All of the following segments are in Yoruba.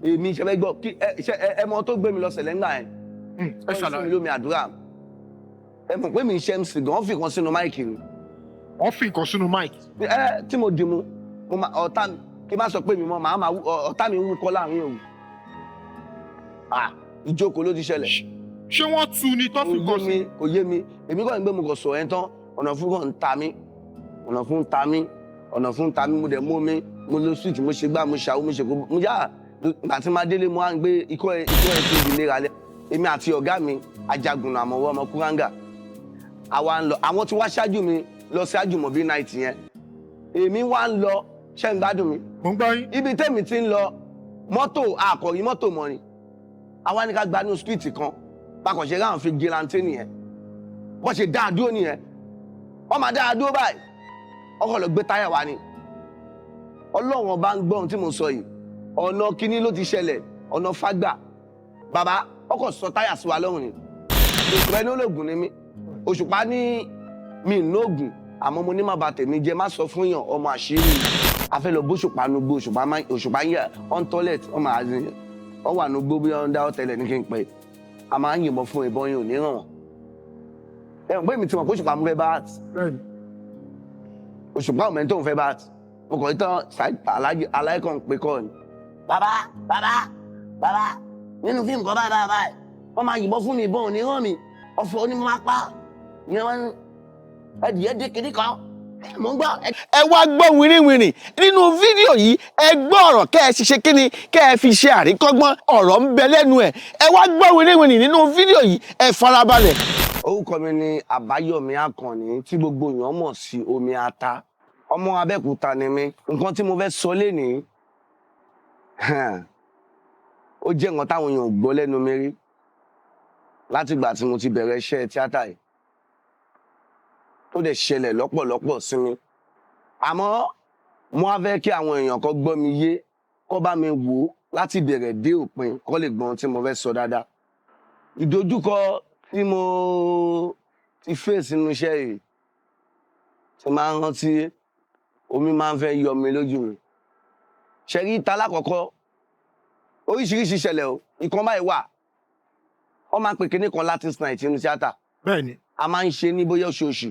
Èmi ṣe fẹ́ gbọ́ kí ẹ ṣe ẹ mọ tó gbé mi lọ sẹ̀lẹ̀ ńgbà yẹn. Ẹ Wọ́n fún mi ṣàlàyé. lómi àdúrà. Ẹ mọ̀ pé mi ń ṣe MC gan, wọ́n fi kan sínú mic mi. Wọ́n fi nǹkan sínú mic. Ẹ tí mo dì mú, mo máa ọ̀tá mi kí n má sọ pé mi mọ́, màá máa ọ̀tá mi ń wúkọ́ láàrin òru. Ah, ìjókòó ló ti ṣẹlẹ̀. Ṣé wọ́n tu ni tó Kò fi yé nǹkan sí? mi, kò yé mi. Èmi kàn ń gbé, mo kàn sọ ẹ̀ tán, ọ̀nà fún kàn ń ta mí, ọ̀nà fún ń ta mí, ọ̀nà fún ń ta mí. Mo dẹ̀ mú mi, mo lo switch, mo ṣe gbá, mo ṣàwó, mo ṣe kó mo yá. Ìgbà tí máa délé, mo á ń gbé ikọ́ ẹ̀ tó di léra lẹ́. Èmi àti ọ̀gá mi Ajagun àmọ̀wọ́ ọmọ Kúrángà, àwa ń lọ. Àwọn tí wá ṣáájú mi lọ sí Àjùmọ̀bí night yẹn, èmi wá ń lọ. Ṣẹ́ ń gbádùn mi? Mo ń gbọ́ yín. Ibi tẹ́mi ti ń lọ, mọ́tò àkọ̀rí mọ́tò mọ́ ni. Àwa ní ká gba ní street kan bákan ṣe ráhùn fi gíláńtì nìyẹn. Wọ́n ṣe dá a dúró nìyẹn, wọ́n máa dá a dúró báyìí, ọkọ̀ lọ gbé táyà wa ni. Ọlọ́run ọba ń gbọ́ ohun tí mo sọ yìí. Ọ̀nà kínní ló ti ṣẹlẹ̀, ọ̀nà fágbà. Bàbá, ọkọ̀ sọ táyà sí wa lọ́rùn ni. Òṣùpá ní olóògùn ni mí. Òṣùpá ní mi nóògùn, àmọ́ mo ní má ba tèmi jẹ́, má sọ fún yàn, ọmọ àṣírí. A fẹ́ lọ bóṣùpá nugbó. Òṣùpá má Òṣùpá ń yẹ on toilet, ọmọ àti ọ wà nugbó bí wọ́n ń dá ọ̀tẹlẹ̀ ní kí n pè. A máa ń yìnbọn fún, ìbọn yìí ò ní ràn wọ́n. Ẹ mọ̀ pé mi ti mọ̀ pé Òṣùpá mú fẹ́ bá. Òṣùpá ò mẹ́ni tó ń fẹ́ bá. Mo kàn tán aláìkàn pé kọ́ ni. Bàbá, bàbá, bàbá, nínú fíìmù kan báyìí báyìí báyìí, wọ́n máa yìnbọn fún mi, ìbọn ò ní ràn mí, ọ̀fọ̀ ni mo máa pa ìyẹn. Wọn ẹdìyẹ dé kiri kan, mò ń gbọ́. Ẹ wá gbọ́ wìrìwìrì nínú fídíò yìí. Ẹ gbọ́ ọ̀rọ̀ kẹ́ ẹ ṣiṣẹ́ kíni, kẹ́ ẹ fi ṣe àríkọ́gbọ́n. Ọ̀rọ̀ ń bẹ lẹ́nu ẹ̀. Ẹ wá gbọ́ wìrìwìrì nínú fídíò yìí, ẹ farabalẹ̀. Orúkọ mi ni Àbáyọ̀mí Àkànní, tí gbogbo èèyàn mọ̀ sí Omi Ata. Ọmọ Abẹ́òkúta ni mí. Nǹkan tí mo fẹ́ sọ lénìí, ó jẹ́ nǹkan táwọn èèyàn ò gbọ́ lẹ́nu mi rí látìgbà tí mo ti bẹ̀rẹ̀ iṣẹ́ tíátà yìí, tó dẹ̀ ṣẹlẹ̀ lọ́pọ̀lọpọ̀ sí mi. Àmọ́ mo á fẹ́ kí àwọn èèyàn kan gbọ́ mi yé, kó bá mi wò ó láti bẹ̀rẹ̀ dé òpin, kó lè gbọ́ ohun tí mo fẹ́ sọ dáadáa. Ìdojúkọ tí mo ti face nínú iṣẹ́ yìí, tí máa ń rántí, omi máa ń fẹ́ yọ mi lójú mi. Ṣe rí ta lákọ̀ọ́kọ́, oríṣiríṣi ìṣẹ̀lẹ̀ o. Ìkan báyìí wà, wọ́n máa ń pè kinní kan Latin night nínú tíátà. A máa ń ṣe ní bóyá oṣooṣù.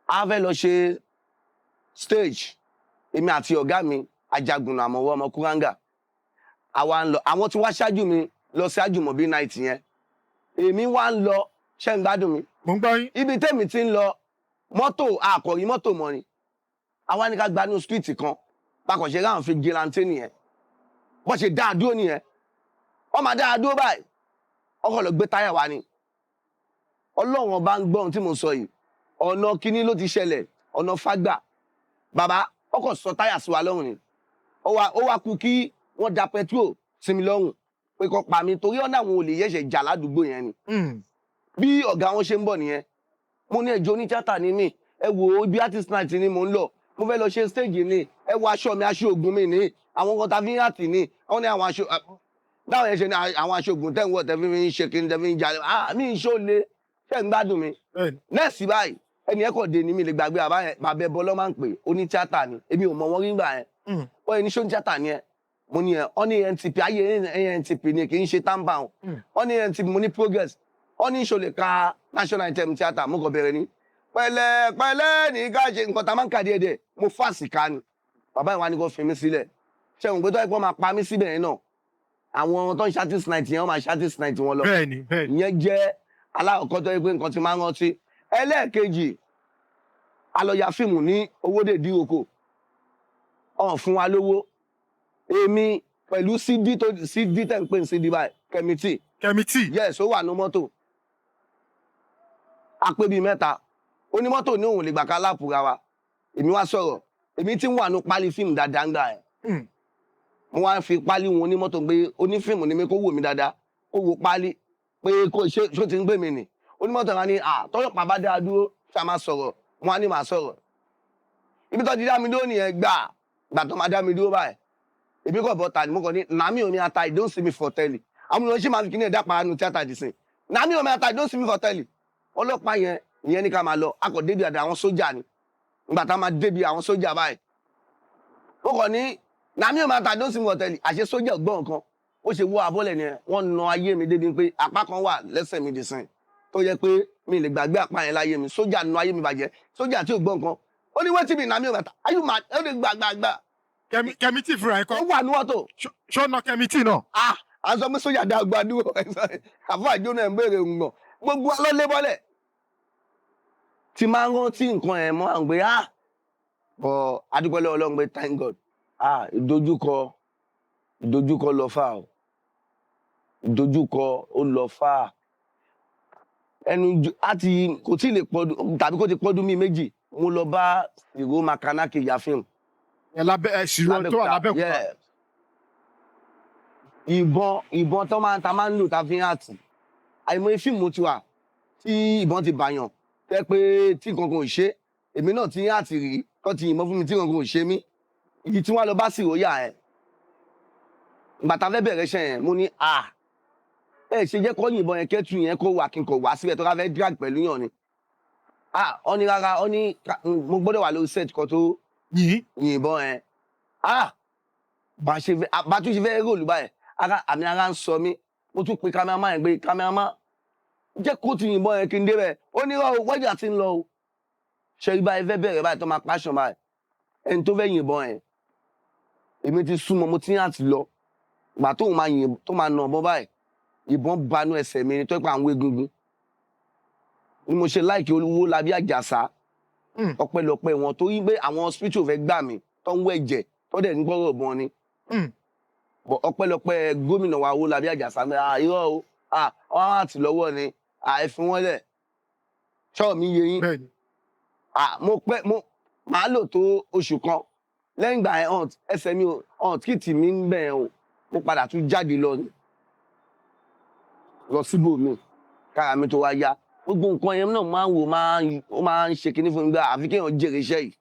A fẹ́ lọ ṣe stage, èmi àti ọ̀gá mi Ajagun àmọ̀wọ́ ọmọ Kúrángà, àwa ń lọ. Àwọn tí wá ṣáájú mi lọ sí Àjùmọ̀bí night yẹn, èmi wá ń lọ. Ṣẹ́ ń gbádùn mi? Mo ń gbọ́ yín. Ibi tẹ́mi ti ń lọ, mọ́tò àkọ̀rí mọ́tò mọ́ ni. Àwa ní ká gba ní street kan bákan ṣe ráhùn fi gíláńtì nìyẹn. Wọ́n ṣe dá a dúró nìyẹn, wọ́n máa dá a dúró báyìí, ọkọ̀ lọ gbé táyà wa ni. Ọlọ́run ọba ń gbọ́ ohun tí mo sọ yìí. Ọ̀nà kínní ló ti ṣẹlẹ̀, ọ̀nà fágbà. Bàbá, ọkọ̀ sọ táyà sí wa lọ́rùn ni. Ó wá kú kí wọ́n da petrol sí mi lọ́rùn pé kó pa mi, torí ọ̀nà àwọn olè yẹ̀ṣẹ̀ jà ládùúgbò yẹn ni. Bí ọ̀gá wọn ṣe ń bọ̀ nìyẹn. Mo ní ẹjọ́ onítíátà ni mí, ẹ wo ibi artist night ni mò ń lọ, mo fẹ́ lọ ṣe stage ni. Ẹ wo aṣọ mi, aṣọ ògùn mi ní, àwọn kan ta fi ń yàtì ní. Wọ́n ní àwọn aṣọ báwọn yẹn ṣe ní àwọn aṣọ ògùn tẹ́ ń wọ̀, tẹ́ fi ń ṣe kí n tẹ́ fi ń jalè. Ah, mi ń ṣó le. Ṣé ń gbádùn mi? Bẹ́ẹ̀ni. Nẹ́ẹ̀sì báyìí, ẹni ẹ kàn dé ní. Mi lè gbàgbé bàbá yẹn, bàbá ẹbọ lọ́ máa ń pè. Onítíátà ni, èmi ò mọ wọn rí gbà yẹn. Wọ́n yẹn ní ṣó ní tíátà ni ẹ? Mo ní ẹ ọ ní NTP, ayé NTP ni, kì í ṣe TAMPAN o. Ọ ní NTP, mo ní progress. Ọ ní ṣo lè ka national anthem theatre? Mo kàn bẹ̀rẹ̀ ní pẹ̀lẹ́ pẹ̀lẹ́ ní ká ṣe nǹkan tá a máa ń kà díẹ̀ díẹ̀. Mo fàṣì ká ni. Bàbá ìwà ni kò fi mí sílẹ̀. Ṣé òun pé tó yẹ kó máa pa mí síbẹ̀ yẹn náà, àwọn tó ń ṣe artist night yẹn, wọ́n máa ṣe artist night wọn lọ. bẹ́ẹ̀ni bẹ́ẹ̀ni Ìyẹn jẹ́ alákọ̀ọ́kọ́ tó yẹ pé nǹkan tí máa ń rántí. Ẹlẹ́ẹ̀kejì, a lọ ya fíìmù ní Owódé Ìdíròkò. Ọ̀n fún wa lówó. Èmi pẹ̀lú CD, tó CD tẹ̀ ń pè ní CD báyìí, Kẹ́mítì. Kẹ́mítì. Yes, ó wà ní mọ́tò. A pé bíi mẹ́ta. Onímọ́tò ní òun lè gbà ká lápùra wa. Èmi wá sọ̀rọ̀, èmi tí ń wà ní pálí fíìmù dáadáa ń gbà ẹ̀. Mo wá fi pálí wọn onímọ́tò pé onífíìmù ni mi, kó wò mí dáadáa, kó wo pálí pé kó ṣe ṣó ti ń gbé mi nì. Onímọ́tò wa ní à tọ́lọ́pàá bá dáa dúró, ṣá máa sọ̀rọ̀? Mo wá ní màá sọ̀rọ̀. Ibi tó ti dá mi dúró nìyẹn. Gbà gbà tó máa dá mi dúró báyìí, èmi kò bọ́ ta ni. Mo kàn ní nàmí omi ata, you don't see me for telly. Àwọn èèyàn ṣì máa fi kíní ẹ̀dá para nu tíátà dì sí. Nàmí omi ata, you don't see me for telly. Ọlọ́pàá yẹn, ìyẹn ní ká máa lọ. A kò débi àdá àwọn sójà ni. Nígbà tá a máa débi àwọn sójà báyìí, mo kàn ní Na me matter, don't sing hotel. Àṣé sójà gbọ́ nǹkan. Ó ṣe wọ́ abọ́lẹ̀ ni wọ́n na ayé mi débi pé apá kan wà lẹ́sẹ̀ mi dìsìn. Tó yẹ pé mi lè gbàgbé apá yẹn láyé mi. Sójà na ayé mi bàjẹ́. Sójà tí ò gbọ́ nǹkan. Ó ní wetin be na me matter. Are you mad? Ó ní gbàgbàgbà. Kẹ́mi tí fúnra ẹ̀ Ó kọ́. wà ní wọ́tò. Ṣọ́nà Kẹ́mi tí náà. Ah, à ń sọ pé sójà dá ọgbà dúró. Àfọ àjò náà ń béèrè ń gbọ̀n. Gbogbo wa ló lé bọ́lẹ̀. Tí máa ń rántí nǹkan ẹ̀ mọ́ à ń gbé ah. But adúpẹ́ lọ́wọ́ Ọlọ́run pé thank God. Ah, ìdojúkọ lọ fà o. Ìdojúkọ ó lọ fà. Ẹnu àti kò tí ì lè pọ́dún tàbí kó ti pọ́dún mí méjì. Mo lọ bá Ìró Makanaki ya fíìmù. Ẹ lábẹ́ ẹ sì rọ tó wà lábẹ́òkúta. Yeah. Ìbọn tó máa ta máa ń lò ta fi ń àtì. Àìmọye fíìmù ti wà tí ìbọn ti bàyàn tẹ́ pé tí nǹkan kan ò ṣe. Èmi náà ti ń àtì rí tó ti yìnbọn fún mi tí nǹkan kan ò ṣe mí. Ìdí tí wọ́n lọ bá sì róyà ẹ̀. Ìgbà tá a fẹ́ bẹ̀rẹ̀ iṣẹ́ yẹn, mo ní à ẹ ṣe jẹ́ kó yìnbọn yẹn kẹ́tù yẹn kó wà kí n kò wá síbẹ̀ tó ká fẹ́ drag pẹ̀lú yàn ni. À ọ ní rárá, ọ ní mo gbọ́dọ̀ wà lórí set kan tó Yìí. yìnbọn yẹn. Ah, bá ṣe fẹ́ bá tún ṣe fẹ́ róòlù báyìí, ara àmì ara ń sọ mí. Mo tún pe cameraman yẹn pé cameraman jẹ́ kó ti yìnbọn yẹn kí n débẹ̀. Ó ní rọ o, wọ́jà ti ń lọ o. Ṣe rí báyìí fẹ́ bẹ̀rẹ̀ báyìí tó máa pàṣọ báyìí. Ẹni tó fẹ́ yìnbọn yẹn, èmi ti súnmọ́, mo ti ń àti lọ. Ìgbà tóun máa yìn tó máa nà ọ̀bọ báyìí, ìbọn banú ẹsẹ̀ mi ni tó pé àwọn egungun. Ni mo ṣe láìkí Owólabí Àjàsá. Ọpẹ́lọpẹ́ wọn torí pé àwọn hospital fẹ́ gbà mí tó ń wẹ̀jẹ̀ tó dẹ̀ ń gbọ́rọ̀ bọ́n ni. But ọpẹ́lọpẹ́ gómìnà wa Owólabí Àjàsá ní à irọ́ o, à wọ́n á tì lọ́wọ́ ni, à ẹ fi wọ́n lẹ̀. Ṣọ́ mi yé yín. Bẹ́ẹ̀ni. À mo pẹ́ mo màá lò tó oṣù kan. Lẹ́yìn ìgbà yẹn hàn ẹsẹ̀ mi ò hàn kìtì mi ń bẹ̀ o. Mo padà tún jáde lọ ni. Lọ síbòmíì kára mi tó wá yá. Gbogbo nǹkan yẹn náà máa ń wò ó máa ń ṣe kinní fún mi gbà àfi kéèyàn jèrè iṣẹ́ yìí.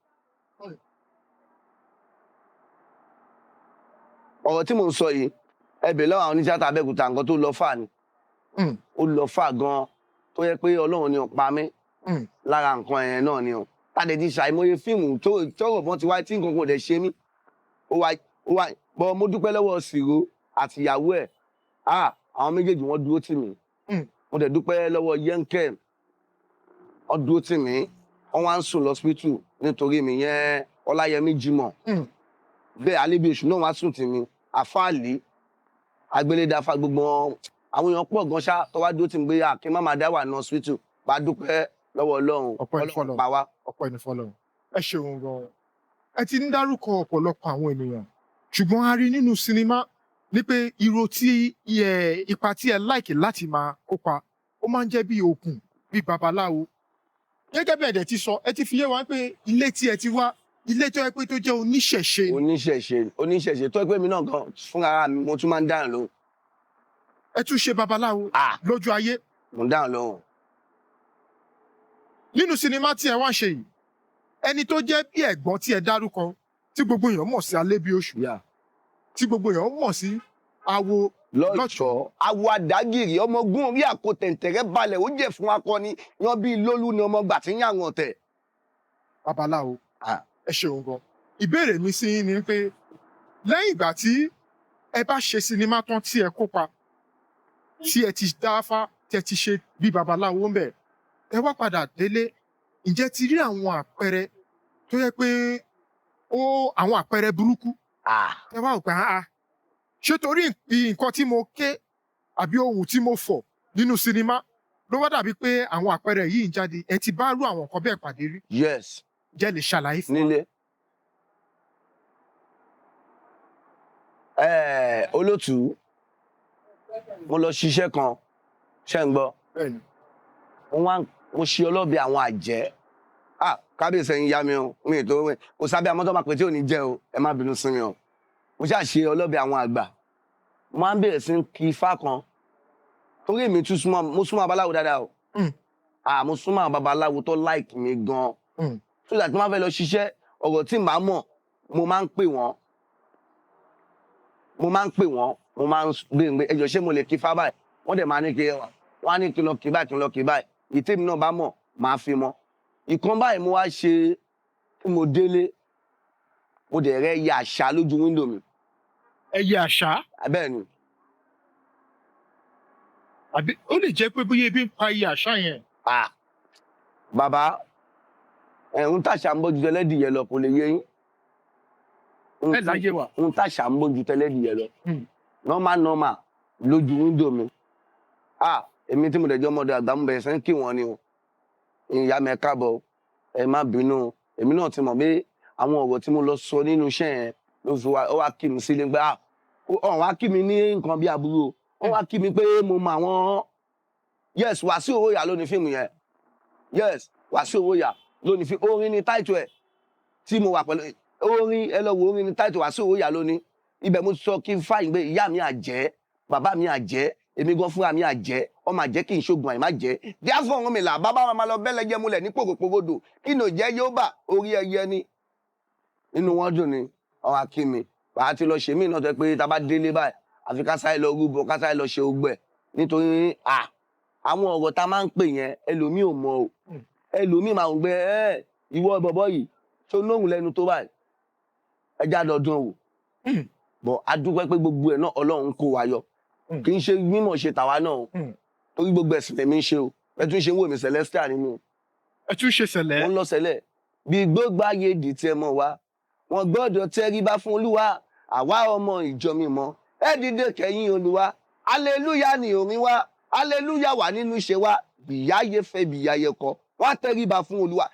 Ọ̀rọ̀ tí mò ń sọ yìí, ẹ bèèrè lọ́wọ́ àwọn onítíátà Abẹ́òkúta nǹkan tó lọ fà ni. Ó lọ fà gan-an tó yẹ pé Ọlọ́run ni ó pa mí lára nǹkan yẹn náà ni o. Tádé ti ṣàìmọye fíìmù tọ́rọ̀ bọ́n ti wá tí nǹkan kò dẹ̀ ṣe mí. Ó wá bọ́ mo dúpẹ́ lọ́wọ́ Sìró àti ìyàwó ẹ̀. Ah, àwọn méjèèjì wọ́n dúró tì mí. Mo dẹ̀ dúpẹ́ lọ́wọ́ Yẹ́ńkẹ́. Wọ́n dúró tì mí. Wọ́n wá ń sùn lọ́sípítù nítorí mi yẹn Ọláyẹmí Jimoh. Bẹ́ẹ̀ Alébíoṣù náà wá sùn tì mí. Àfáàlì, Agbélédáfá gbogbo wọn. Àwọn èèyàn pọ̀ gan ṣá tó wá dúró tì mí pé kí n má máa dá wà ní hospital. Bá dúpẹ́ lọ́wọ́ Ọlọ́run. Ọpẹ́ ní Ọlọ́run fọ́lọ́run. pa wá. Ọpẹ́ ní fọ́lọ́run. Ẹ ṣeun gan. Ẹ ti ń dárúkọ ọ̀pọ̀lọpọ̀ àwọn ènìyàn. Ṣùgbọ́n a rí nínú sinimá ní pé irú tí ipa tí ẹ láìkì láti máa kópa, ó máa ń jẹ́ bí òkun, bí babaláwo. Gẹ́gẹ́ bí ẹ̀dẹ̀ ti sọ, ẹ ti fi yé wa pé ilé tí ẹ ti wá, ilé tó yẹ pé tó jẹ́ oníṣẹ̀ṣe. Oníṣẹ̀ṣe tó yẹ pé mi náà gan fúnra mi mo tún máa ń dáhùn lóhùn. Ẹ tún ṣe babaláwo lójú ayé. Mo ń dáhùn lóhùn. Nínú sinimá tí ẹ wá ń ṣe yìí, ẹni tó jẹ́ bí ẹ̀gbọ́n tí ẹ dárúkọ, tí gbogbo èèyàn mọ̀ sí Alébíoṣù, tí gbogbo èèyàn mọ̀ sí Awo Lọ́jọ́. Awo Àdágìrì ọmọ ogun orí àkó tẹ̀ǹtẹ̀rẹ́ balẹ̀ ó jẹ́ fún akọni yan bíi lólú ni ọmọ gbà tí ń yàwọn ọ̀tẹ̀. Babaláwo. Ẹ ṣeun gan. Ìbéèrè mi sí yín ni pé lẹ́yìn ìgbà tí ẹ bá ṣe sinimá tán tí ẹ kópa, tí ẹ ti dáfá, tí ẹ ti ṣe bí babaláwo ń bẹ̀, ẹ wá padà délé, ǹjẹ́ ti rí àwọn àpẹẹrẹ tó yẹ pé ó àwọn àpẹẹrẹ burúkú? Ẹ wá wò pé, ah, ṣé torí nǹkan tí mo ké àbí ohun tí mo fọ̀ nínú sinimá ló wá dàbí pé àwọn àpẹẹrẹ yìí ń jáde? Ẹ ti bá rú àwọn nǹkan bẹ́ẹ̀ pàdé rí? Yes. Ǹjẹ́ lè ṣàlàyé fún wa? Nílé. Olótùú, mo lọ ṣiṣẹ́ kan, ṣé ń gbọ́? Bẹ́ẹ̀ni. Mo ṣe ọlọ́bẹ àwọn àjẹ́. Ah, kábíyèsí ẹ̀yin yá mi o, mi ò tó wẹ̀. Kò sábẹ́ àmọ́ tó máa pè tí ò ní jẹ́ o, ẹ má bínú sí mi o. Mo ṣáà ṣe ọlọ́bẹ àwọn àgbà. Mo máa ń bẹ̀rẹ̀ sí kí ifá kan. Torí èmi tún súnmọ́, mo súnmọ́ babaláwo dáadáa o. Ah, mo súnmọ́ àwọn babaláwo tó like mi gan. So that mo máa fẹ́ lọ ṣiṣẹ́, ọ̀rọ̀ tí màá mọ̀, mo máa ń pè wọ́n. Mo máa ń pè wọ́n, mo máa ń béèrè pé, ẹ jọ̀ọ́ ṣé mo lè kí ifá báyìí? Wọ́n dẹ̀ máa ní kí wọ́n á ní kí n lọ kí báyìí, kí n lọ kí báyìí. Ìtẹ́mi náà bá mọ̀, màá fi mọ̀. Ìkan báyìí mo wá ṣe tí mo délé. Mo dẹ̀ rẹ́ ya àṣà lójú window mi. Ẹyẹ àṣá? Bẹ́ẹ̀ ni. Àbí ó lè jẹ́ pé bóyá ebi ń pa ẹyẹ àṣá yẹn? Ah, bàbá, ẹ̀hún tàṣà ń bójú tẹlẹ́dìyẹ lọ kò lè yé yín. Ẹ láyé wa. Ń tàṣà ń bójú tẹlẹ́dìyẹ lọ. Normal normal lójú window mi. Ah, èmi tí mo dẹ̀ jẹ́ ọmọdé àgbà, mo bẹ̀rẹ̀ sí ní kí wọ́n ni o. Ìyá mi, ẹ káàbọ̀, ẹ má bínú o. Èmi náà ti mọ̀ pé àwọn ọ̀rọ̀ tí mo lọ sọ nínú iṣẹ́ yẹn ló fi wá. Ó wá kí mi sílé pé ah, ó wá kí mi ní nǹkan bí aburú o. Ó wá kí mi pé mo mọ àwọn. Yes, Wàsíù Owóyà ló ní fíìmù yẹn. Yes, Wàsíù Owóyà ló ní fíìmù. Orin ní táìtù ẹ̀ tí mo wà pẹ̀lú orin. Ẹ lọ wo orin ní táìtù, Wàsíù Owóyà ló ní. Ibẹ̀ mo sọ kí n fáyìn pé ìyá mi àjẹ́, bàbá mi àjẹ́, èmi gan fúnra mi àjẹ́, ọmọ àjẹ́ kì í ṣoògùn àìmá jẹ́. Díàfọ̀ wọn mi là bàbá máa lọ bẹ́lẹ̀ jẹ́ múlẹ̀ ní pòròpòrodò kí ni ò jẹ́ yóò bà orí ẹyẹ ni. Inú wọn dùn ni ọwọ́ akí mi. Wàá ti lọ ṣe mí náà tó yẹ pé tá a bá délé báyìí, àfi ká sáré lọ rúbọ, ká sáré lọ ṣe ogbẹ, nítorí à àwọn ọ̀rọ̀ tá a máa ń pè yẹn, ẹlòmíì ò mọ̀ o. Ẹlòmíì máa ń gbé ẹ ìwọ bọ̀bọ̀ yìí tó lóhùn lẹ́nu tó báyìí, ẹja dọ̀dún wò. Bọ̀ a dúpẹ́ pé gbogbo ẹ̀ náà, Ọlọ́run kó wa yọ. Kì í ṣe mímọ̀ ṣe tàwa náà o, torí gbogbo ẹ̀sìn lèmi ń ṣe o. Ẹ tún ṣe ń wò mí, celestial ni mí o. Ẹ tún ṣe sẹ̀lẹ̀? Mo ń lọ sẹ́lẹ̀ bí gbogbo ayé di tiẹ̀ mọ́ wa, wọn gbọ́dọ̀ tẹríba fún Olúwa. Àwa ọmọ ìjọ mímọ́, ẹ dìde kẹ́yìn Olúwa. Aleluya ni orin wa, aleluya wà nínú iṣẹ́ wa. Bìyáyé fẹ́, bìyáyé kọ, wọ́n á tẹríba fún Olúwa.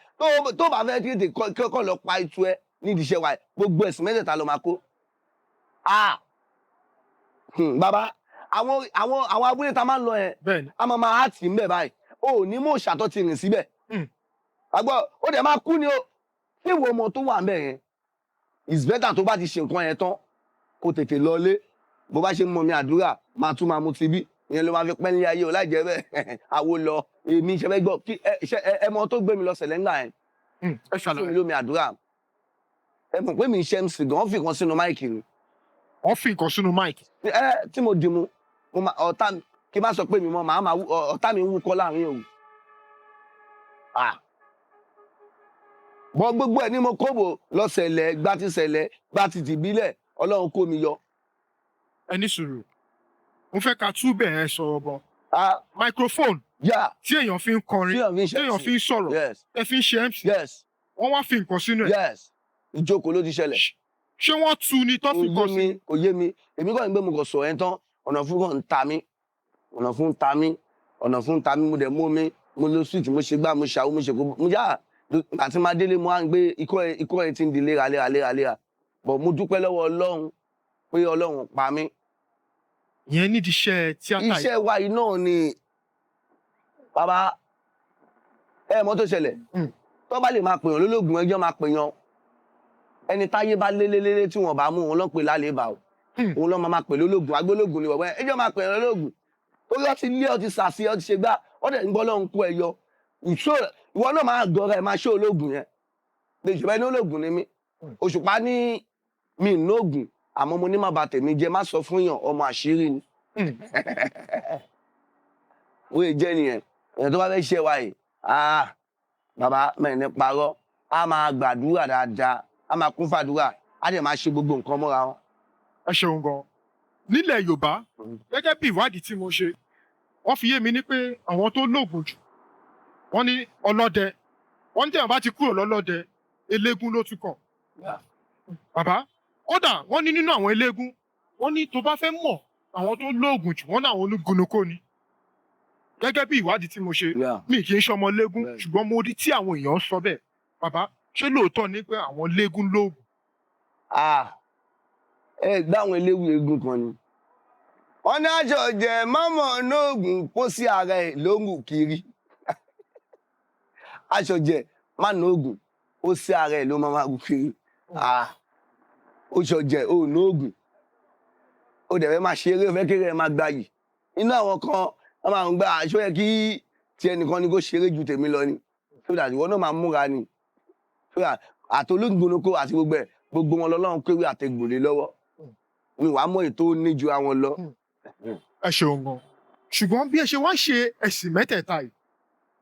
Tó bá fẹ́ tètè kọ́kọ́ lọ pa itu ẹ nídìí iṣẹ́ wa, gbogbo ẹ̀sìn mẹ́tẹ̀ẹ̀ta ló máa kó. Ah, bàbá, àwọn abúlé tá a máa ń lọ yẹn, a máa máa hàtì ń bẹ̀ báyìí, o ò ní mọ̀ ṣàtọ́ ti rìn síbẹ̀. Àgbọ̀ ó dẹ̀ máa kú ni o. Tí ìwọ ọmọ tó wà ń bẹ̀ yẹn, it's better tó bá ti ṣe nǹkan yẹn tán, kó tètè lọlé. Bó bá ṣe ń mọ mi àdúrà, máa tún máa mu ti bí ìyẹn ló máa fi pẹ́ ní ayé o. Láì jẹ́ bẹ́ẹ̀, àwo lọ. Èmi ṣe fẹ́ gbọ́ kí ẹ ṣe ẹ mọ tó gbé mi lọ sẹ̀lẹ̀ ńgbà yẹn? Ẹ fún mi ṣàlàyé. lómi àdúrà. Ẹ mọ̀ pé mi ń ṣe MC gan, fi kan sínú mic ni. Wọ́n fi nǹkan sínú mic? Ẹ tí mo dì mú, mo máa ọ̀tá mi, kí n bá sọ pé mi mọ màá máa ọ̀tá mi ń wúkọ́ láàrin òru. Ah, bọ́ gbogbo ẹ̀ ní mo kóbò lọ́sẹ̀lẹ̀ gbá ti sẹ̀lẹ̀ gbá ti tìbílẹ̀, Ọlọ́run kó mi yọ. Ẹ ní sùúrù, mo fẹ́ ká tú bẹ́ẹ̀ sọ̀rọ̀ bọ̀. Ah. Microphone tí èèyàn fi ń kọrin, tí èèyàn fi ń ṣe tí èèyàn fi ń sọ̀rọ̀, ẹ fi ń ṣe MC, wọ́n wá fi nǹkan sínú ẹ̀? Yes, ìjókòó ló ti ṣẹlẹ̀. Ṣé wọ́n tú ni tó Kò fi yé nǹkan sí? mi, kò yé mi. Èmi kàn ní pé mo kàn sọ ẹ̀ tán, ọ̀nà fún kàn ń ta mí, ọ̀nà fún ń ta mí, ọ̀nà fún ń ta mí. Mo dẹ̀ mú mi, mo lo sweet, mo ṣe gbá, mo ṣàwó, mo ṣe kó mo yá. Àti máa délé, mo á ń gbé ikọ́ ẹ ti ń di léra léra léra léra. But mo dúpẹ́ lọ́wọ́ Ọlọ́run pé Ọlọ́run pa mí. Ìyẹn nídìí iṣẹ́ tíátà yìí? Iṣẹ́ wa yìí náà ni, bàbá. Ẹ mọ̀ tó ṣẹlẹ̀, tó bá lè máa pèèyàn lólógùn, ẹjọ́ máa pèèyàn. Ẹni táyé bá lélélélé tí wọn bá mú òun lọ́pẹ́ lálẹ́ bá o. Òun lọ́ máa pè lólógùn, agbólógùn ni bọ̀bọ̀. Ẹjọ́ máa pèèyàn lólógùn torí ọtí lé, ọtí sàṣì, ọtí ṣe gbá, ọdẹ ń gbọ́ lọ́hún kó ẹ yọ. Ìṣó ìwọ náà máa gọra ẹ máa ṣó ológun yẹn lè ṣùgbọ́n ẹni ológun ni mí. Òṣùpá ní mi nóògùn, àmọ́ mo ní má ba tèmi jẹ́, má sọ fún yàn, ọmọ àṣírí ni. Ó yẹ jẹ́ nìyẹn. Èèyàn tó bá fẹ́ ṣe wa yìí, ah, bàbá mẹ́rin ní parọ́, á máa gbàdúrà dáadáa, á máa kún fàdúrà, á dẹ̀ máa ṣe gbogbo nǹkan mọ́ra wọn. Ẹ ṣeun gan. Nílẹ̀ Yorùbá, gẹ́gẹ́ bí ìwádìí tí mo ṣe, wọ́n fi yé mi ní pé àwọn tó lóògùn jù, wọ́n ní ọlọ́dẹ. Wọ́n ní tẹ̀wọ́n bá ti kúrò lọ́lọ́dẹ, eléégún ló tún kàn. Bàbá, kódà wọ́n ní nínú àwọn eléégún, wọ́n ní tó bá fẹ́ mọ̀ àwọn tó lóògùn jù, wọ́n ní àwọn onígunukó ni. Gẹ́gẹ́ bí ìwádìí tí mo ṣe, mi kì í ṣọmọ léégún, ṣùgbọ́n mo rí tí àwọn èèyàn sọ bẹ́ẹ̀. Bàbá, ṣé lóòótọ́ ni pé àwọn léégún lóògùn? Ah, ẹ gbá àwọn eléwu eégún kan ni. Wọ́n ní aṣọ jẹ mọ́mọ́ nóògùn kó sí ara ẹ̀ lóhùn kiri. Aṣọ jẹ má nóògùn ó sí ara ẹ̀ ló máa máa kiri. Ah, ó ṣọ jẹ ó nóògùn, ó dẹ̀ fẹ́ máa ṣe eré, ó fẹ́ kéré ẹ̀ máa gbayì inú àwọn kan. Wọ́n máa ń gbá aṣọ yẹ kí tí ẹnìkan ni kó ṣeré ju tèmi lọ ni, so that ìwọ náà máa múra ni, so that àtolóńgbònokó àti gbogbo ẹ̀, gbogbo wọn lọ́lọ́run kéwì àtẹgbòlé lọ́wọ́ mi wàá mọ ètò ní ju àwọn lọ. Ẹ ṣeun gan. Ṣùgbọ́n bí ẹ ṣe wá ń ṣe ẹ̀sìn mẹ́tẹ̀ẹ̀ta yìí,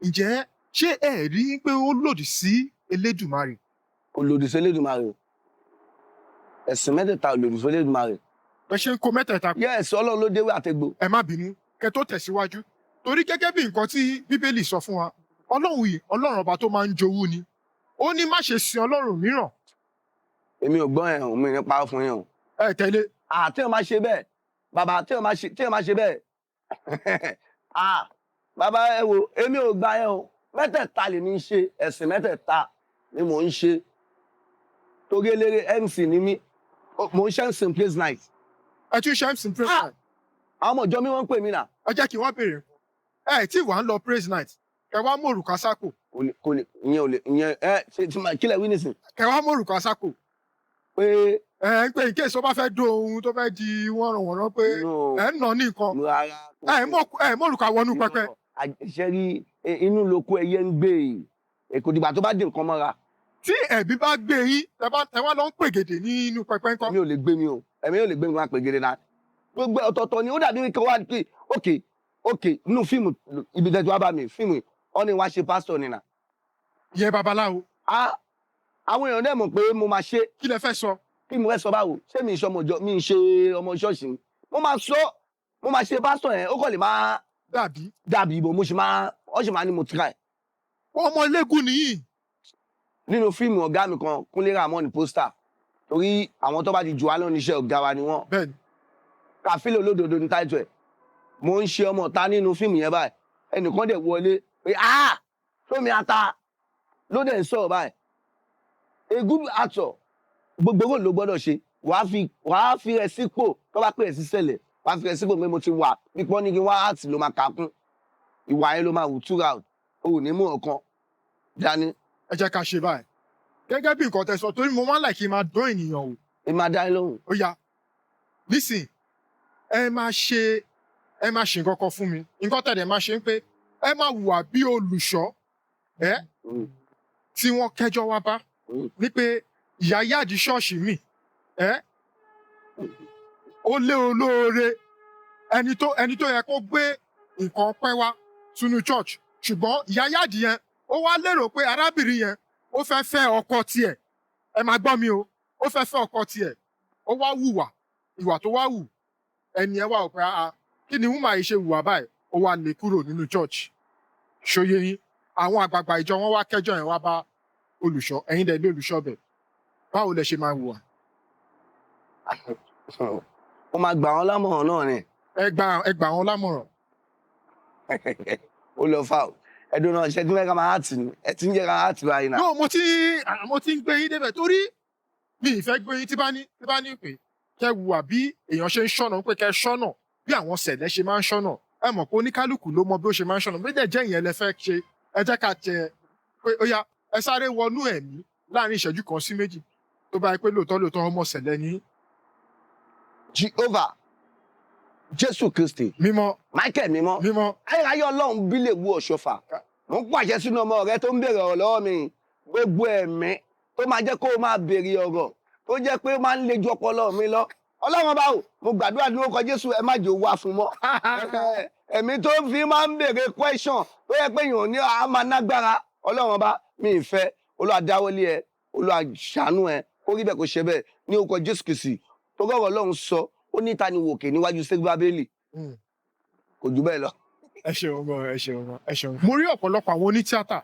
ǹjẹ́ ṣé ẹ rí i pé ó lòdì sí Elédùmarè? Kò lòdì sí Elédùmarè o. Ẹ̀sìn mẹ́tẹ̀ẹ̀ta ò lòdì sí Olódùmarè. Ẹ ṣe ń kó mẹ́tẹ̀ẹ̀ta. Yes, Ọlọ́run ló déwé àtegbò. Ẹ má bínú, kẹ́ tó tẹ̀síwájú, torí gẹ́gẹ́ bí nǹkan tí Bíbélì sọ fún wa, Ọlọ́run yìí, Ọlọ́run ọba tó máa ń jowú ni. Ó ní má ṣe sin Ọlọ́run mìíràn. Èmi ò gbọ́ ẹ̀ hàn mi nípa fún yín o. Ẹ tẹ̀lé. À, téèyàn máa ṣe bẹ́ẹ̀, bàbá, téèyàn máa ṣe bẹ́ẹ̀, à bàbá, ẹ wo, èmi ò gbà yẹn o. Mẹ́tẹ̀ẹ̀ta lèmi ń ṣe, ẹ̀sìn mẹ́tẹ̀ẹ̀ta ni mò ń ṣe, torí eléré MC ni mí. Mò ń ṣe MC praise night. Ẹ tún ṣe MC praise Ah! night? Àwọn ọmọ ìjọ mi, wọ́n ń pè mí nà. Ẹ jẹ́ kí wọ́n béèrè, ẹ tí wàá ń lọ praise night, kẹ wá mú òrùka sápò. Kò lè, ìyẹn ò lè, ìyẹn ẹ ṣe tí ma kílẹ̀ wí nísìn. Kẹ wá mú òrùka sápò. Pé Ẹ ń pè in case tó bá fẹ́ dó ohun tó fẹ́ di wọ́nranwọ̀nran pé no. ẹ ń nà ní nǹkan. Rárá. Ẹ mú òrùka wọnú pẹpẹ. Ṣe rí inú lóko ẹyẹ ń gbé e, kò dìgbà tó bá dé nǹkan mọ́ra. Tí ẹ̀bí bá gbé yín, tẹ wá lọ ń pègèdè nínú pẹpẹ ńkọ́? Mi ò lè gbé mi o, ẹ̀mí ò lè gbé mi máa pè gèrè náà. Gbogbo ọ̀tọ̀ọ̀tọ̀ ni. Ó dàbí kí wá pé ok, nínú fíìmù ibi tẹ́tí wá bá mi fíìmù ọ ni wá ṣe pásítọ̀ nìyà. Ìyẹn babaláwo. Ah, àwọn èèyàn dẹ̀ mọ̀ pé mo máa ṣe. Kí lẹ fẹ́ sọ? Kí mo fẹ́ sọ báwo? Ṣé mi ṣe ọmọ ìjọ, mi ń ṣe ọmọ ṣọ́ọ̀ṣì ni? Mo máa sọ, mo máa ṣe pásítọ̀ yẹn, ó kàn lè máa dàbí dàbí ìbò, mo sì máa ọ sì máa ní mo try. Ọmọ eléégún nìyí. Nínú fíìmù ọ̀gá mi kan, Kúnlé Ramon Pósítà, torí àwọn tó bá ti jù wá lọ níṣẹ́, ọ̀gá wa ni wọ́n. Bẹ́ẹ̀ni. Kàfílẹ̀ Olódodo ní táìtù ẹ̀. Mo ń ṣe ọmọ ọ̀tá nínú fíìmù yẹn báyìí. Ẹnìkan dẹ̀ wọlé pé, ah, tómi ata ló dẹ̀ ń sọ̀rọ̀ báyìí. A good actor, gbogbo role ló gbọ́dọ̀ ṣe. Wàá fi rẹ̀ sípò tó bá pè é sí sẹ̀lẹ̀, wàá fi rẹ̀ sípò pé mo ti wà pípọ́n ní kí wọ́n act, ló máa kà kún ìwà yẹn, ló máa wù throughout, o ò ní mú ọ̀kan dání. Ẹ jẹ́ ká ṣe báyìí, gẹ́gẹ́ bí nǹkan tẹ́ sọ, torí mo máa ń like kí n máa dán ènìyàn wò. Ẹ máa dání lóhùn. Ó yá, nísìn ẹ máa ṣe nǹkan kan fún mi. Nǹkan tẹ̀lé máa ṣe ń pé ẹ máa hùwà bí olùṣọ́ ẹ tí wọ́n kẹ́jọ́ wá bá ní pé ìyá yáàdì ṣọ́ọ̀ṣì mi ẹ ó lé olóore, ẹni tó yẹ kó gbé nǹkan pẹ́ wá sínú church, ṣùgbọ́n ìyá yáàdì yẹn, ó wá lérò pé arábìnrin yẹn, ó fẹ́ fẹ́ ọkọ tiẹ̀. Ẹ máa gbọ́ mi o. Ó fẹ́ fẹ́ ọkọ tiẹ̀, ó wá hùwà ìwà tó wá hù. Ẹni ẹ wá ò pé, ah, kí ni woman yìí ṣe hùwà báyìí? Ó wá lè kúrò nínú church. Ṣòye yín? Àwọn àgbààgbà ìjọ wọn wá kẹjọ yẹn wá bá olùṣọ́. Ẹ̀yin dẹ̀ ní olùṣọ́ bẹ̀. Báwo lẹ ṣe máa hùwà? Mo máa gbà wọ́n lámọ̀ràn náà ni. Ẹ gbà wọn lámọ̀ràn. Ó lọ fà ó. Ẹdùn náà ṣe tí wọ́n ká máa act ni, ẹ ti ń jẹ́ ká act báyìí náà. No, mo ti ń gbé yín débẹ̀, torí mi ì fẹ́ gbé yín tí bá ní pé kẹ́ hùwà bí èèyàn ṣe ń ṣọ́nà, pé kẹ́ ṣọ́nà bí àwọn sẹ̀lẹ̀ ṣe máa ń ṣọ́nà. Ẹ mọ̀ pé oníkálukú ló mọ bí ó ṣe máa ń ṣọ́nà. Méjì jẹ́ ìyẹn lẹ fẹ́ ṣe. Ẹ jẹ́ ká jẹ pé ó yá, ẹ sáré wọnú ẹ̀mí láàrin ìṣẹ́jú kan sí méjì, tó bá yẹ pé lóòótọ́ lóòótọ́ ọmọ sẹ̀lẹ̀ ní. Jehovah, Jésù Kristi. Mímọ́. Michael mímọ́. Mímọ́. Ayérayé Ọlọ́run bí lè wú ọ̀ṣọ́fà, mo ń pàṣẹ sínú ọmọ rẹ tó ń béèrè ọ̀rọ̀ lọ́wọ́ mi. Gbogbo ẹ̀mí tó máa jẹ́ kó o máa béèrè ọ̀rọ̀ tó jẹ́ pé ó máa ń le ju ọpọlọ mi lọ, Ọlọ́run ọba o, mo gbàdúrà ní orúkọ Jésù, ẹ má jẹ́ ó wá fún mọ́. Ẹ̀mí tó fi máa ń béèrè question tó yẹ pé èèyàn ní a máa nágbára, Ọlọ́run ọba mi ì fẹ́. Olúwa dáwọ́lé ẹ, Olúwa ṣàánú ẹ, kó rí bẹ́ẹ̀, kó ṣe bẹ́ẹ̀ ní orúkọ Jésù Kristi. Tó gọ́rọ̀ Ọlọ́run sọ, ó ní ta ni wòkè níwájú Sérúbábélì? Kò jù bẹ́ẹ̀ lọ. Ẹ ṣeun gan, ẹ ṣeun gan, ẹ ṣeun. Mo rí ọ̀pọ̀lọpọ̀ àwọn onítíátà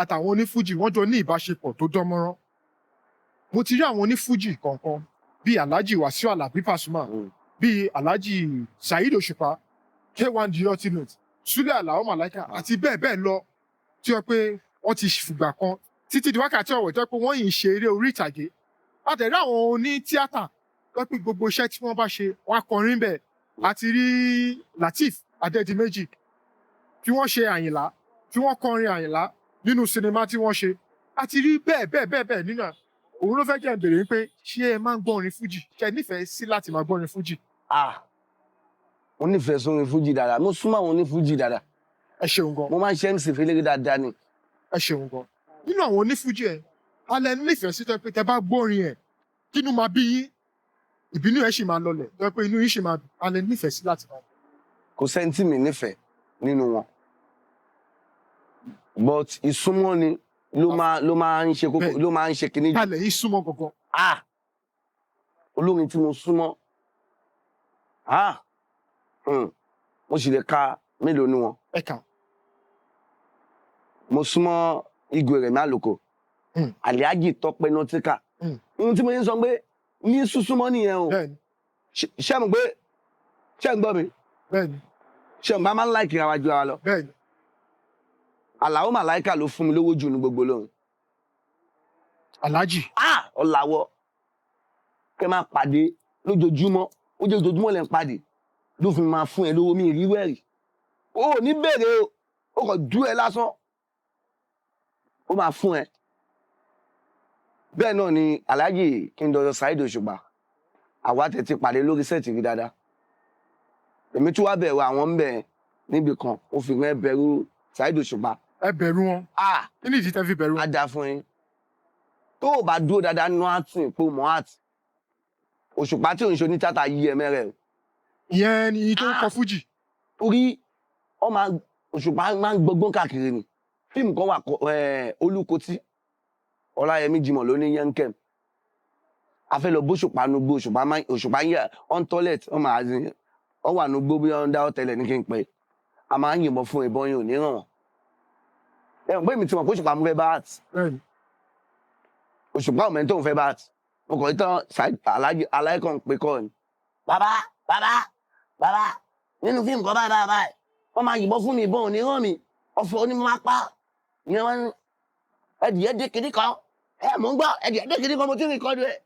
àtàwọn onífújì, wọ́n jọ ní ìbáṣepọ̀ tó dán mọ́rán. Mo ti rí àwọn onífújì kọ̀ọ̀kan bíi Alhaji Wasiu Alabi Pasuma, bíi Alhaji Saheed Òṣùpá, K1 The Ultimate, Sule Alao Malaika àti bẹ́ẹ̀ bẹ́ẹ̀ lọ, tí wọ́n pé wọ́n ti fìgbà kan títí di wákàtí ọ̀wọ̀ tó pé wọ́n yìí ń ṣe eré orí ìtàgé. Àtẹ̀rí àwọn onítíátà tó pé gbogbo iṣẹ́ tí wọ́n bá ṣe, wọ́n á kọrin bẹ́ẹ̀. Àti rí Lateef Adédìméjì tí wọ́n ṣe Àyìnlá, tí wọ́n kọrin Àyìnlá nínú sinimá tí wọ́n ṣe, àti rí bẹ́ẹ̀ bẹ́ẹ̀ bẹ́ẹ̀ bẹ́ẹ̀ nínú òun. Ló fẹ́ jẹ́ n béèrè pé ṣé ẹ máa ń gbọ́ orin fújì? Ṣé ẹ nífẹ̀ẹ́ sí láti máa gbọ́ orin fújì? Ah, mo nífẹ̀ẹ́ sórin fújì dáadáa. Mo súnmọ́ àwọn onífújì dáadáa. Ẹ ṣeun gan. Mo máa ń ṣe MC fẹ́lẹ́rẹ́ dáadáa ni. Ẹ ṣeun gan. Nínú àwọn onífújì, ẹ alẹ́ nífẹ̀ẹ́ sí tó pé tẹ bá gbórin ẹ̀, kínú máa bí yín, ìbínú ẹ̀ sì máa lọlẹ̀, tó pé inú yín sì máa dùn, alẹ́ nífẹ̀ẹ́ sí láti máa. Kò sẹ́ni tí mi nífẹ̀ẹ́ nínú wọn, but ìsúnmọ́ ni ló máa ń ṣe kókó, ló máa ń ṣe kinní. Kalẹ̀ yín súnmọ́ gangan. Ah, Olórin tí mo súnmọ́, ah, mo sì lè ka mélòó ní wọn. Ẹ kà. Mo súnmọ́ Igwe Rẹ̀mí Àlùkò, Àlíájì Tọ́pẹ́ Nọtíkà. Ohun tí mo yẹn sọ pé ní súnsúnmọ́ nìyẹn o. Bẹ́ẹ̀ni. Ṣé mo pé, ṣé ń gbọ́ mi? Bẹ́ẹ̀ni. Ṣé mo bá máa ń like ara wa ju ara lọ? Bẹ́ẹ̀ni. Àlàó Màláìkà ló fún mi lówó jù ní gbogbo lóhùn. Alhaji. Ah, ọ̀làwọ̀. Kẹ́ máa pàdé lójoojúmọ́, ojoojúmọ́ lẹ́ ń pàdé, ló fi máa fún ẹ lówó mi rí wẹ̀rì. O ò ní bèrè o, o kò dú ẹ lásán. Ó máa fún ẹ. Bẹ́ẹ̀ náà ni Alhaji King Dr. Saheed Òṣùpá. Àwa tẹ̀ ti pàdé lórí sẹ́ẹ̀tì rí dáadáa. Èmi tún wá bẹ̀rù àwọn ń bẹ̀ níbi kan, ó fi rẹ́ bẹ̀rù Saheed Òṣùpá. Ẹ bẹ̀rù wọn. Ah! Kí ni ìdí tẹ́ fi bẹ̀rù wọn? Á dáa fún yín. Tó o bá dúró dáadáa nínú acting pé o mọ̀ art, Òṣùpá tí ò ń ṣe onítìátà yí ẹ mẹ́rẹ̀ o. Ìyẹn ni tó ń kọ fújì. Torí Òṣùpá máa ń gbọgbọ́n káàkiri ni. Fíìmù kan wà Olúkotí, Ọláyẹmí Jimoh ló ní Yẹnkẹm. A fẹ́ lọ bóṣùpá nugbó, Òṣùpá ń yà on toilet, wọ́n máa zin, wọ́n wà nugbó bí wọ́n ń dáwọ́ tẹ́lẹ̀ ní kí n pẹ́. A máa ń yìnbọn fún ìbọn yìí ò ní ràn wọ́n. Ẹ mọ̀ pé èmi ti mọ̀ pé Òṣùpá mú fẹ́ bá art. Òṣùpá ò mẹ́ni tó ń fẹ́ bá art. Mo kàn tán Aláyé kan pé kọ́ ni. Bàbá, bàbá, bàbá, nínú fíìmù kan báyìí báyìí báyìí, wọ́n máa yìnbọn fún mi, ìbọn ò ní ràn mí, ọ̀fọ̀ ni mo máa pa. Ìyẹn wọ́n ní, ẹdìyẹ dé kiri kan, ẹ mò ń gbọ́, ẹdìyẹ dé kiri kan, mo ti rìn kọ́dù ẹ̀.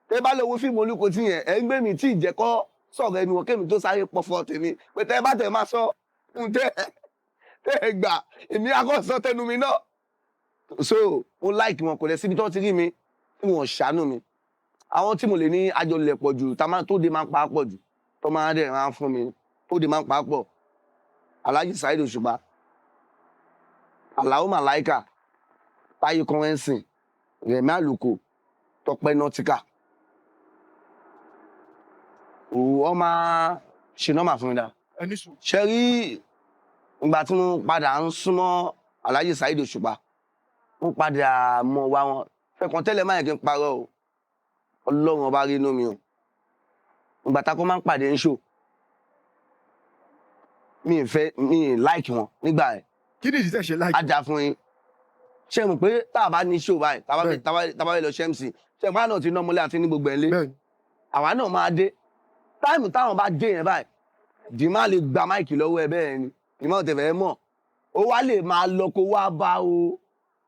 Tẹ́ bá lọ wo fíìmù Olúkotí yẹn, ẹ ń gbé mi tí ìjẹ́ kọ́ sọ̀rọ̀ ẹnu wọn kémi tó sáré pọ̀fọ̀ tèmi. Pé tẹ́ bá tẹ̀ máa sọ, ń tẹ́ tẹ́ gbà, èmi á kọ́ sọ tẹnu mi náà. So, mo like wọn, kò lẹ síbi tó ti rí mi, tí wọn ṣàánú mi. Àwọn tí mo lè ní àjọlẹ̀ pọ̀ jù, tá máa tó de máa ń pa pọ̀ jù, tó máa dẹ̀ máa ń fún mi, tó de máa ń pa pọ̀. Alhaji Saheed Òṣùpá, Àlàó Màláìkà, Táyé Currency, Rẹ̀mí Àlùkò, Tọ́pẹ́ Nọtíkà. Òwò máa ṣe nọ́mà fún mi dáa. Ẹ ní sùn. Ṣé rí ìgbà tí mo padà ń súnmọ́ Alhaji Saheed Òṣùpá, mo padà mọ̀ wá wọn. Fẹ̀kàn tẹ́lẹ̀ máa yẹ kí n parọ́ o. Ọlọ́run ọba rí inú mi o. Ìgbà tá a kọ́ máa ń pàdé ń ṣò. Mi ì fẹ́, mi ì like wọn nígbà yẹn. Kí ni ìdí tẹ́ ṣe like? Á dáa fún yín. Ṣé mo pé tá a bá ní show báyìí, tá a bá fẹ́ lọ ṣe MC, ṣé mo náà ti ná ọmọlé àti ní gbogbo ẹ̀ lé? Àwa náà máa dé. Táìmù táwọn bá dé yẹn báyìí, Dìmá lè gba máìkì lọ́wọ́ ẹ bẹ́ẹ̀ ni. Dìmá ò tẹ̀ fẹ́ mọ̀. Ó wá lè máa lọ kó wá bá o.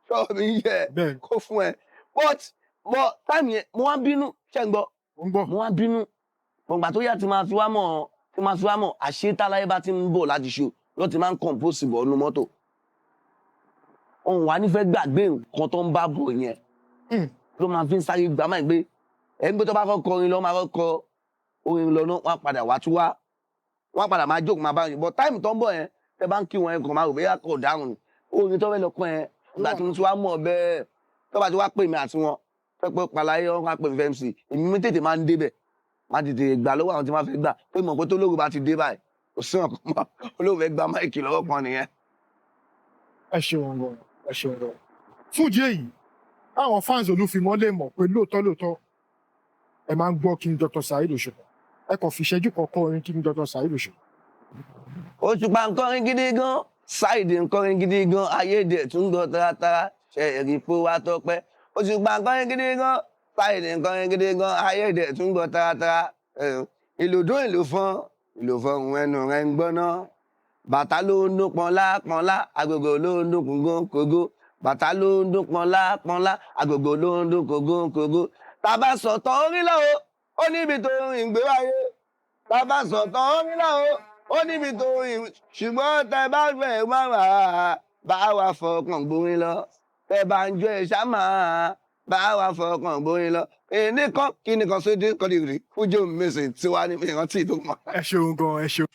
Ṣọ́ mi yẹ kó fún ẹ. But táìmù yẹn, mo wá ń bínú, ṣé ń gbọ́? Mo ń gbọ́. Mo wá ń bínú. Gbọ̀ngbà tó yá tí máa fi wá mọ̀, tí máa fi wá mọ̀, àṣé táláyé bá ti ń bọ̀ láti ṣo, ló ti máa ń compose bọ̀ ọ́nú mọ́tò. Òun wà nífẹ̀ẹ́ gbàgbé nǹkan tó ń bá bọ̀ yẹn. Ló máa fi ń sáré gbà máa gbé. Ẹ̀ ń gbé tó bá kọ́ kọrin lọ, máa kọ́ kọ orin lọ náà, wọ́n á padà wá tún wá. Wọ́n á padà máa jókòó máa bá wọn. But táìmù tó ń bọ̀ yẹn, tẹ bá ń kí wọn yẹn kàn máa rò bóyá kò dáhùn ni. Orin tó fẹ́ lọ kọ yẹn, ìgbà tí mo ti wá mọ̀ bẹ́ẹ̀, tó bá ti wá pè mí àti wọn, fẹ́ pé paláyé wọn wá pè mí fẹ́ MC, èmi mi tètè máa ń débẹ̀. Máa tètè gbà lọ́wọ́ àwọn tí máa fẹ́ gbà. Pé mọ̀ pé tó lóru bá ti dé báyìí, kò sí ọ̀kan mọ́. Olóhùn fẹ́ gba máìkì lọ́wọ́ kan nìyẹn. Ẹ ṣeun gan, ẹ ṣeun gan. Fún ìdí èyí, àwọn fans Olúfimọ́ lè mọ̀ pé lóòótọ́ lóòótọ́ ẹ máa ń gbọ́ King Dr. Saheed Òṣùpá. Ẹ kàn fi ìṣẹ́jú kan kọ orin King Dr. Saheed Òṣùpá. Òṣùpá ń kọrin gidi gan, Saheed ń kọrin gidi gan, ayédè tún gbọ́ taratara, ṣe èrì pé wá tọpẹ́. Òṣùpá ń kọrin gidi gan, Saheed ń kọrin gidi gan, ayédè tún gbọ́ taratara. Ìlú dún ìlú fọ́n, ìlú fọ́n ẹnu rẹ̀ ń gbọ́ná. Bàtà ló ń dún pọ́nlá pọ́nlá, agogo ló ń dún kógó kógó. Bàtà ló ń dún pọ́nlá pọ́nlá, agogo ló ń dún kógó kógó. Tàbá sọ̀tàn orí lọ́wọ́, ó níbi tó ń gbé wáyé. Tàbá sọ̀tàn orí lọ́wọ́, ó níbi tó ń, ṣùgbọ́n tẹ bá fẹ́ má wà á, bá wa fọkàn gbórin lọ. Tẹ bá ń jó ẹ ṣá máa, bá wa fọkàn gbórin lọ. Èmi kan kí ni kan sóde kọ́ di rí, fújò mèsì tí wàá ní ìrántí tó mọ̀. Ẹ ṣeun gan, ẹ ṣeun.